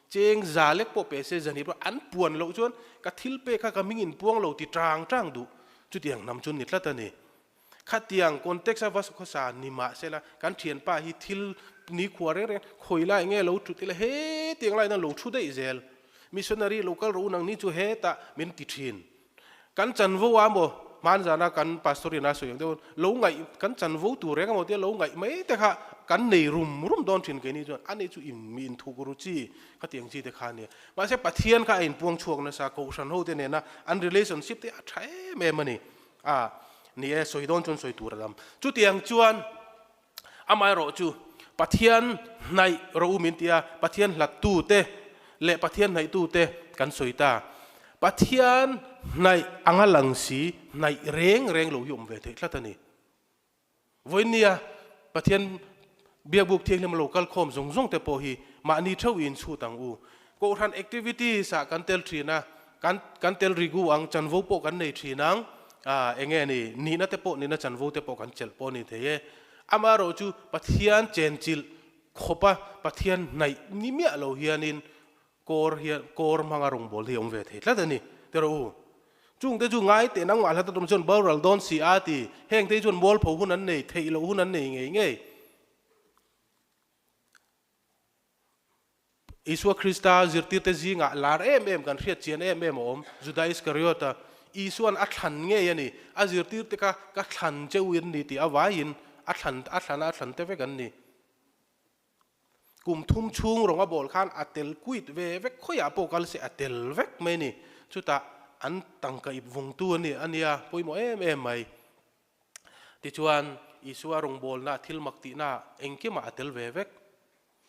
Cheng za lek pawh pe se zan hi pawh an puan loh chuan ka thil pek kha ka hming in puang lo ti tang tang duh. Chutiang hnam chu ni tlat a ni. Khatiang context a va khawsa ni mah se la kan thianpa hi thil nikhua reng reng khawi lai nge lo thut ila hetiang laiin a lo thu daih zel. Missionary lo kal rawh u nangni chu hetah min ti thin. Kan chanvo a maw? Hmanzana kan pastor in a sawi ang deuh lo ngaih kan chanvo tur reng amaw tia lo ngaih mai te kha kan nei rum rum dawn thin keini chuan ani chu in mi inthuk ru chi khatiang chi te kha ania. Mahse Pathian kha a inpuang chhuak nasa Kohhran ho te nena an relationship te a tha em em a ni. A ni e, sawi dawn chuan sawi tur a lam. Chutiang chuan Amaherawh chu Pathian hnaih rawh u min tia, Pathian hlattu te leh Pathian hnaihtu te kan sawi ta. Pathian hnaih anga lang si hnaih reng reng lo hi awm ve theih tlat a ni. Vawinia Pathian Biakbuk Thianghlim a lo kal khawm zawng zawng te pawh hi mahni theuh in chhut ang u. Kohhran activities ah kan tel thin a, kan kan tel rigu ang, chanvo pawh kan nei thin ang, ah enge ni, nihna te pawh nihna chanvo te pawh kan chelh pawh a ni thei e. Amaherawh chu Pathian chenchilh khawpa Pathian hnaih ni miah lo hianin kawr hian kawr hmanga rawngbâwl hi a awm ve thei tlat a ni. Ti rawh u. Chungte chu ngai teh nangmah hlat atum chuan boral dawn si a ti. Hengte hi chuan mualpho hun an nei, theih loh hun an nei ngei ngei. Isua Krista zirtirte zingah lar em em kan hriat chian em em a awm, Juda Iskariota. Isua'n a thlan ngei a ni. A zirtirte kha ka thlan che u in ni tih avaiin a thlan a thlan a a thlan te vek an ni. Kum thum chhung rawng a bawl khan a tel kuit ve vek khawiah pawh kal se a tel vek mai a ni. Chutah an tangka ip vawngtu a ni a nia pawimawh em em mai. Tichuan Isua rawngbawlna thil mak tihna engkimah a tel ve vek.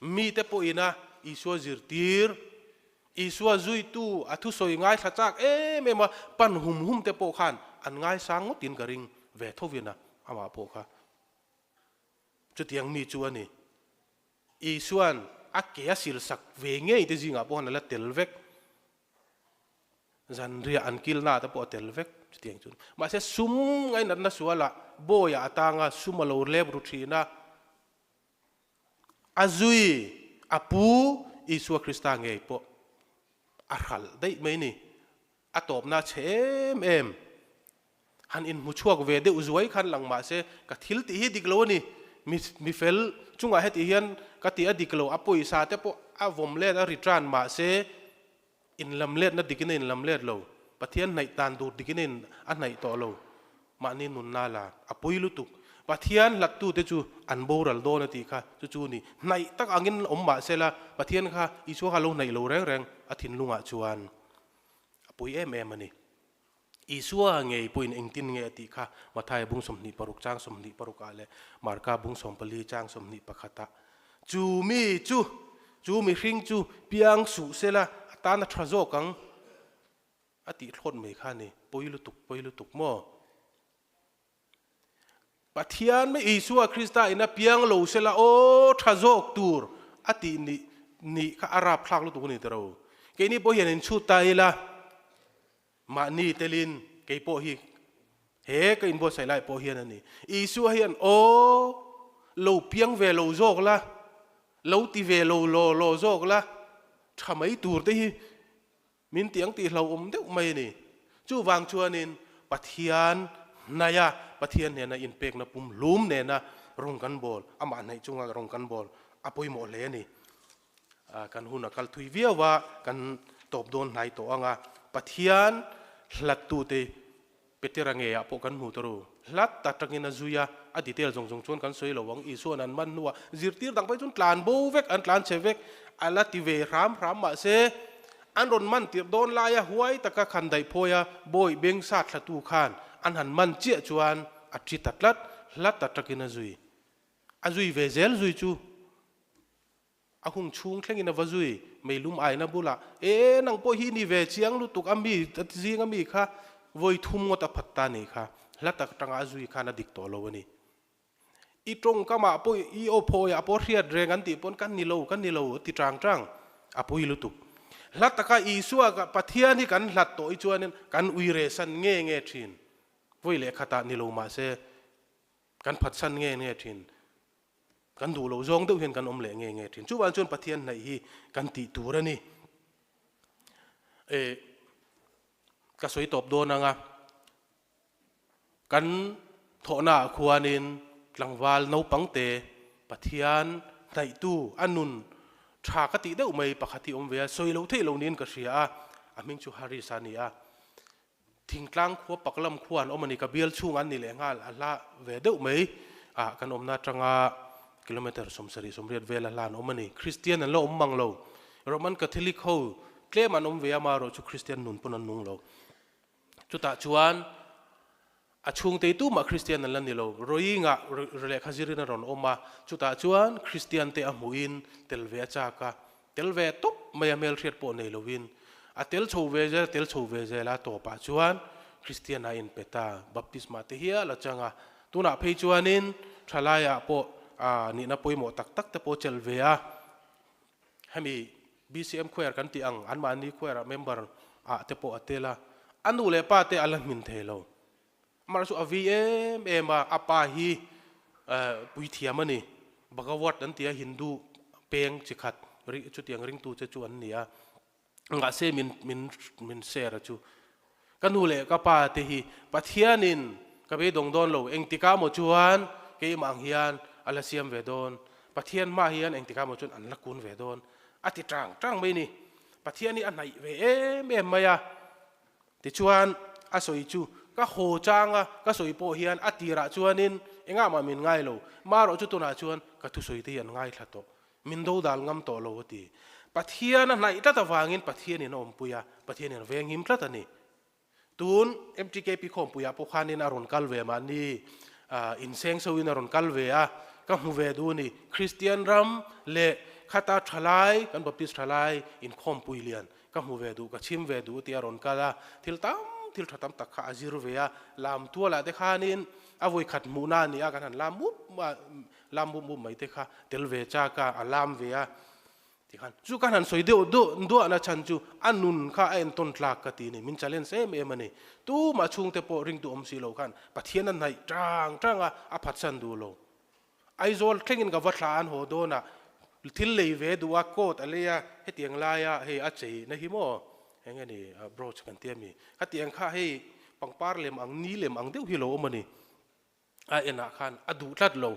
Mite pawhina Isua zirtir, Isua zuitu a thusawi ngaithla chak em em a, pan hum hum te pawh khan an ngaisang ngawtin ka ring ve thovin a, amah pawh kha chutiang mi chu a ni. Isua'n a ke a silsak ve ngei te zingah pawh khan a la tel vek. Zanriah an kilna te pawh a tel vek chutiang chu. Mahse sum ngainatna sualah bawiah a tang a, sum a lo lep ru thin a. A zui, a pu Isua Krista ngei pawh a hralh daih mai ni. A tawpna a chhe em em. Han inhmu chhuak ve deuh zuai khan lang mah se ka thil tih hi dik lo a ni. Mi mi fel chungah hetih hian ka tih a dik lo, a pawisa te pawh a vawm let a return mah se inlam letna dikin a inlam let lo. Pathian hnaih tan dur dikin a in a hnaih tawh lo. Mahni nunna la a pui lutuk. Pathian hlattute chu an boral dawn a tih kha chu chu ni. Hnaih tak angin awm mah se la Pathian kha Isua kha a lo hnaih lo reng reng a thinlungah chuan a pui em em a ni. Isua ngei pawhin engtin nge a tih kha Mathaia bung 26 chang 26 ah leh Marka bung 14 chang 21 ah, Chu mi chu, chu mihring chu piang suh sela a tan a tha zawk ang a tih thlawt mai kha a ni. Pawi lutuk, pawi lutuk maw? Pathian mai Isua Krista in a piang lo sela aw tha zawk tur a tih ni nih kha a rapthlak lutuk a ni tiro. Keini pawh hian in chhut ta ila mahni telin kei pawh hi he ka inbuatsaih lai pawh hian a ni. Isua hian aw lo piang ve lo zawk la, lo ti ve lo law law zawk la, tha mai tur te hi Min tiang tih hlauhawm deuh mai a ni. Chuvang chuanin Pathian hnaia Pathian hnena inpekna pum hlum nena rawng kan bawl, amah hnaih chunga rawng kan bawl a pawimawh hle a ni. Kan hun a kal thui viau a, kan tawp dawn hnai tawh ang a. Pathian hlattute Petera ngeiah pawh kan hmu ta ru. Hlat atangin a zui a, a detail zawng zawng chuan kan sawi lo ang. Isua'n an man hnuah zirtir dang pawh hi chuan tlan bo vek, an tlan che vek a la ti ve hram hram mahse an rawn man tirh dawn laia huai taka khan daih phawi a bawi beng sat thlatu khan an han man chiah chuan a thi ta tlat, hlat atangin a zui. A zui ve zel zui chu. A hung chhung thlengin a va zui, meilum aina bulah, E, nang pawh hi ni ve chiang lutuk a mi, a zing a mi kha vawi thum ngawt a phat ta ni kha, hla tak atanga a zui khan a dik tawh lo a ni. I tawngkamah pawh i aw phawiah pawh hriat reng an tih pawn kan ni lo, kan ni lo a ti chang chang, a pui lutuk. Hla taka Isua Pathian hi kan hlat tawh hi chuanin kan ui resan nge nge thin, vawi leh khatah ni lo mahse kan phatsan nge nge thin. Kan duh loh zawng deuh hian kan awm leh nge nge thin. Chuvang chuan Pathian hnaih hi kan tih tur a ni. E, ka sawi tawp dawn anga, kan thawhnaah khuanin tlangval naupangte Pathian hnaihtu a nun tha ka tih deuh mai pakhat hi awm ve a, sawi loh theih lo niin ka hria a, a hming chu Haris a ni a. Thingtlang khua pak lam khua an awm a ni, ka bial chhung an ni leh nghal a hla ve deuh mai ah kan awmna atanga kilometer 78 vel a hla an awm a ni. Kristian an la awm mang lo, Roman Catholic ho tlem an awm ve a marawh chu Kristian nun pawn an nung lo. Chutah chuan a chhungtei tumah Kristian an la ni lo, Royinga lehkha zirin a rawn awm a, chutah chuan Kristian te a hmuhin tel ve a chak a, Tel ve tawp mai a hmelhriat pawh nei lovin a tel chho ve zel, a tel chho ve zel a, tawpah chuan Kristian a inpe ta, baptisma te hial a chang a. Tunah phei chuanin thalaiah pawh nihna pawimawh tak tak te pawh chelh ve a, hemi BCM Choir kan tih ang anmahni choir-ah member ah te pawh a tel a, a nu leh pa te a la hmin thei lo. Amah chu a vi em em a, a pa hi puithiam a ni. Bhagawat an ti a, Hindu peng chi khat chutiang ringtu che chu an ni a. Mahse min min min share a chu. Ka nu leh ka pa te hi Pathianin ka beidawng dawn lo, engtikah maw chuan keimah ang hian a la siam ve dawn, Pathian hma hian engtikah maw chuan an la kun ve dawn a ti tang tang mai ni. Pathian hi a hnaih ve em em mai a. Tichuan, a sawi chu ka haw chang a, ka sawi pawh hian a tirah chuanin engah mah min ngai lo, marawh chu tunah chuan ka thusawi te hi an ngaithla tawh, min dodal ngam tawh lo a ti. Pathian a hnaih tlat avangin Pathianin a awmpui a, Pathianin a venghim tlat a ni. Tun MTKP khawmpuiah pawh khanin a rawn kal ve mahni inseng soin a rawn kal ve a, ka hmu ve duh a ni. Kristian ram leh khata thalai, kan Baptist thalai inkhawmpui lian Ka hmu ve duh, ka chhim ve duh tih a rawn kal a, thil tam, thil tha tam tak kha a zir ve a, lam tualah te khanin a vawi khat hmuhna a ni a, kan han lam mup lam mup mup mai te kha tel ve chak a, a lam ve a tikhan chu kan han sawi deuh duah duahna chhan chu a nun kha a entawn tlak ka ti a ni, min challenge em em a ni. Tumah chhungte pawh ringtu awm si lo khan Pathian a hnaih tang tang a, a phatsan duh lo. Aizawl thlengin ka va thla an haw dawn a, thil lei ve duh a, coat a lei a, hetiang laia hei a chei na hi maw eng nge ni brooch kan ti a mi, khatiang kha hei pangpar lem ang ni lem ang deuh hi lo awm a ni. A enah khan a duh tlat lo.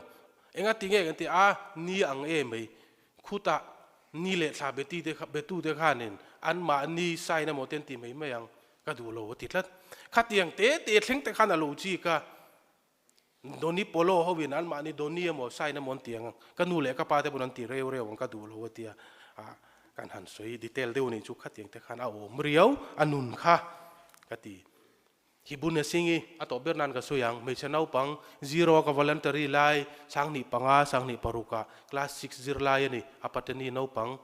Enga ti nge kan ti a, ni ang e mai. Khutah ni leh thla beti te kha betu te khanin anmahni sign emaw te an ti mai mai ang, ka duh lo a ti tlat. Khatiang te te thleng te khan a lo chik a. Doni polo ho in anmahni Doni emaw sign emaw an ti ang, ka nu leh ka pa te pawn an ti reu reu ang ka duh lo a tia, ah kan han sawi detail deuh nih chu khatiang te khan a awm riau a nun kha ka ti. Hi bun a sing i a tawh ber nan ka sawi ang, hmeichhe naupang zero a ka voluntary lai 2005, 2006 ah class six zirlai a ni, a pateni naupang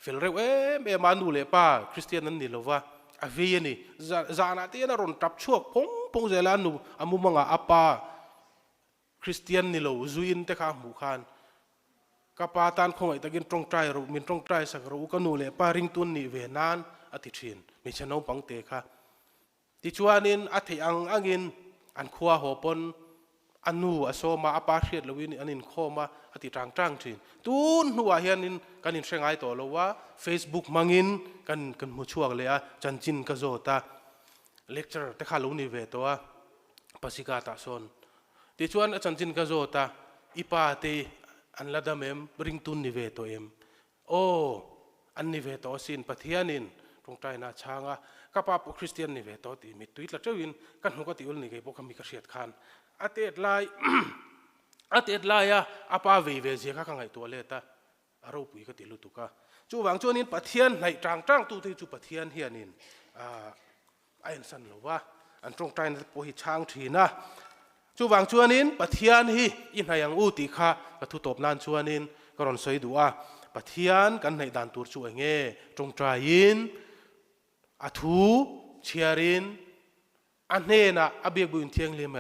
Fel reuh em em a, nu leh pa Kristian an ni lo va, a vei a ni. Zanah te hian a rawn tap chhuak phawng phawng zel a, a nu a mumangah a pa Kristian ni lo zuiin te kha a hmuh khan, Ka pa tan khawngaih takin tawngtai rawh, min tawngtai sak rawh u, ka nu leh pa ringtun nih ve nan a ti thin, hmeichhe naupang te kha. Tichuanin a theih ang angin an khua haw pawn a nu a sawm a, a pa hriat lohin an inkhawm a, a ti tang tang thin. Tun hnuah hianin kan inhre ngai tawh lo a, Facebook hmangin kan kan hmu chhuak leh a, chanchin ka zawt a, lecturer te kha lo ni ve tawh a, Pasika tah sawn. Tichuan a chanchin ka zawt a, i pa te an la dam em, ringtun ni ve tawh em? Aw, an ni ve tawh asin, Pathianin tawngtaina a chhang a, ka pa pawh Kristian ni ve tawh tih mittui tla teuhin ka hnuk a ti ul ni kei pawh kha mi ka hriat khan a tet lai a tet laia a pa vei ve zia kha ka ngaihtuah let a, a ropui ka ti lutuk a. Chuvang chuanin Pathian hnaih tang tang tute hi chu Pathian hianin a ensan lo va, an tawngtaina te pawh hi chhang thin a. Chuvang chuanin Pathian hi i hnaih ang u tih kha ka thu tawp nan chuanin ka rawn sawi duh a. Pathian kan hnaih dan tur chu eng nge? Tawngtaiin, a thu chhiarin, a hnenah a biakbuin thianghlim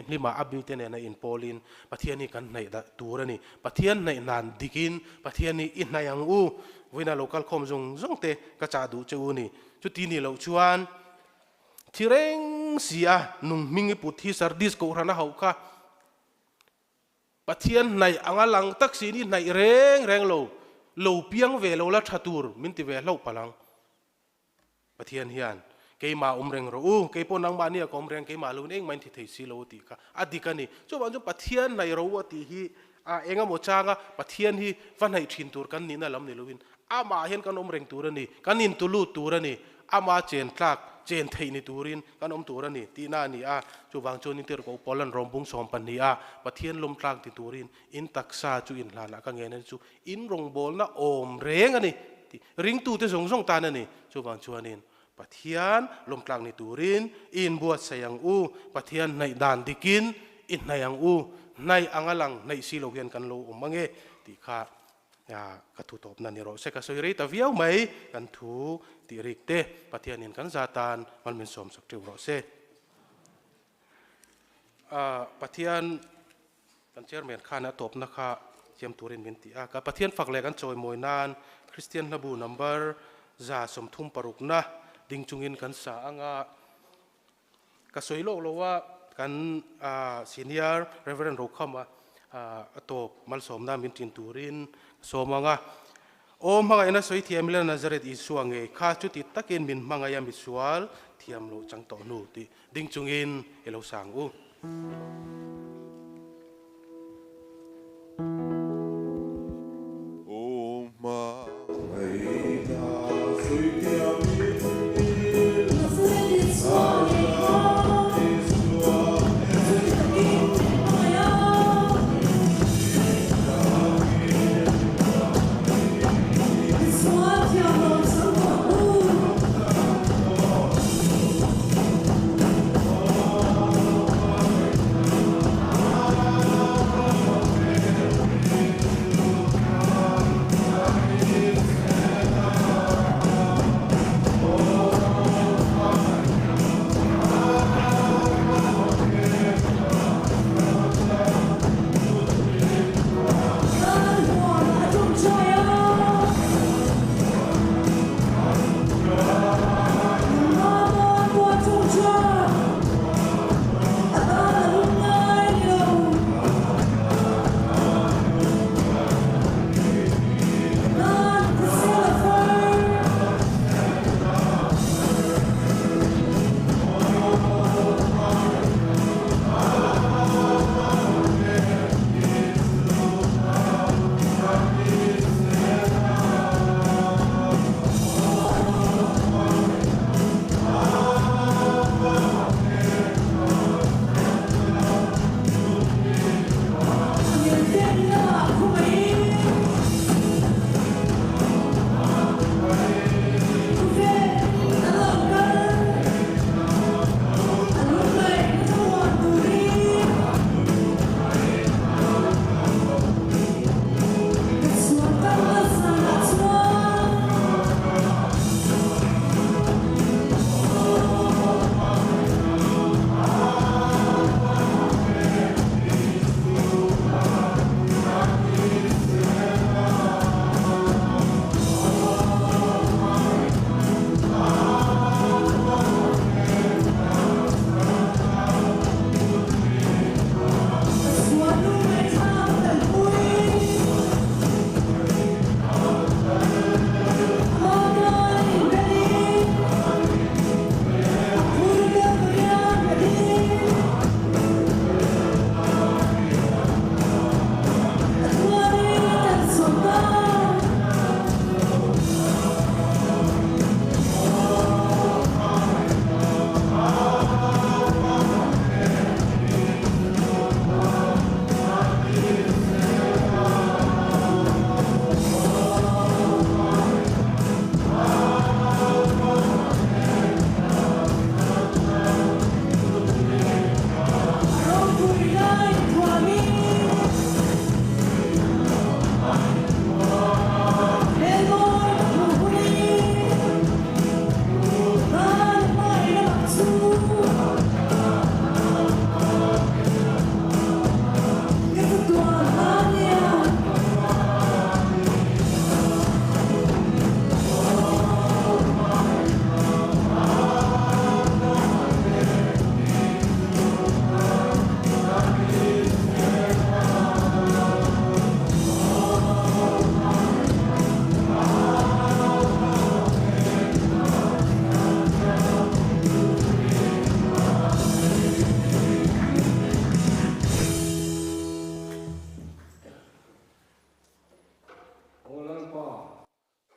hlimah a mite nena inpawlin Pathian hi kan hnaih dah tur a ni. Pathian hnaih nan dikin Pathian hi i hnaih ang u. Vawiinah lo kalkhawm zawng zawng te ka chah duh che u ni. Chuti ni loh chuan thi reng si a, nung hming i put hi Sardis kohhran a hauh kha. Pathian hnaih anga lang tak siin i hnaih reng reng lo, lo piang ve lo la tha tur min ti ve hlauh palh ang. Pathian hian, Keimah awm reng rawh u, kei pawh nangmah nia ka awm reng, keimah lo in engmah in ti thei si lo tih kha a dik a ni. Chuvang chuan Pathian hnaih rawh u a tih hi a eng emaw changa Pathian hi va hnaih thin tur kan nihna lam ni loin amah hian kan awm reng tur a ni, kan intulut tur a ni, ama chen tlak, chen theih ni turin kan awm tur a ni tihna a ni a. Chuvang chuan Intirhkoh Paul an rawmbung 12 a Pathian lawm tlak ti turin in taksa chu inhlanah ka ngen a ni chu in rawngbawlna awm reng a ni tih ringtute zawng zawng tan a ni. Chuvang chuanin Pathian lawmtlak ni turin i inbuatsaih ang u, Pathian hnaih dan dikin i hnaih ang u, hnaih anga lang hnaih si lo hian kan lo awm ange tih kha ka thu tawpna ni rawh se. Ka sawi rei ta viau mai, kan thu tih rik te Pathianin kan za tan mal min sawmsak teuh rawh se. Pathian Kan chairman khan a tawpna kha thiam turin min ti a, ka Pathian fak leh kan chawimawi nan Kristian hlabu number 136 na ding chungin kan sa ang a, ka sawi lawk lo a, kan senior Reverend Rokhama a tawp malsawmna min tin turin ka sawm ang a. Aw hmangaihna sawi thiam ila Nazareth Isua ngei kha chuti takin min hmangaih a misual thiam loh chang tawh hnu tih ding chungin i lo sang u.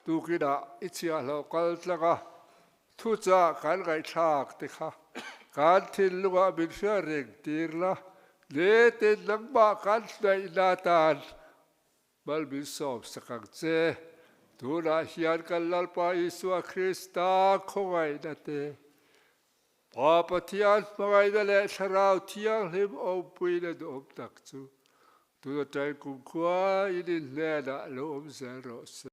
Tukinah i chhiahhlawh kal tlang a, thuchah kan ngaihthlak te kha kan thinlungah min hria reng tir la, nitin nangmah kan hnaihna tan mal min sawm sak ang che. Tunah hian kan Lalpa Isua Krista khawngaihna te, Pa Pathian hmangaihna leh Thlarau Thianghlim awmpuina duhawm tak chu tun atangin kumkhua in inhnenah lo awm zel rawh se.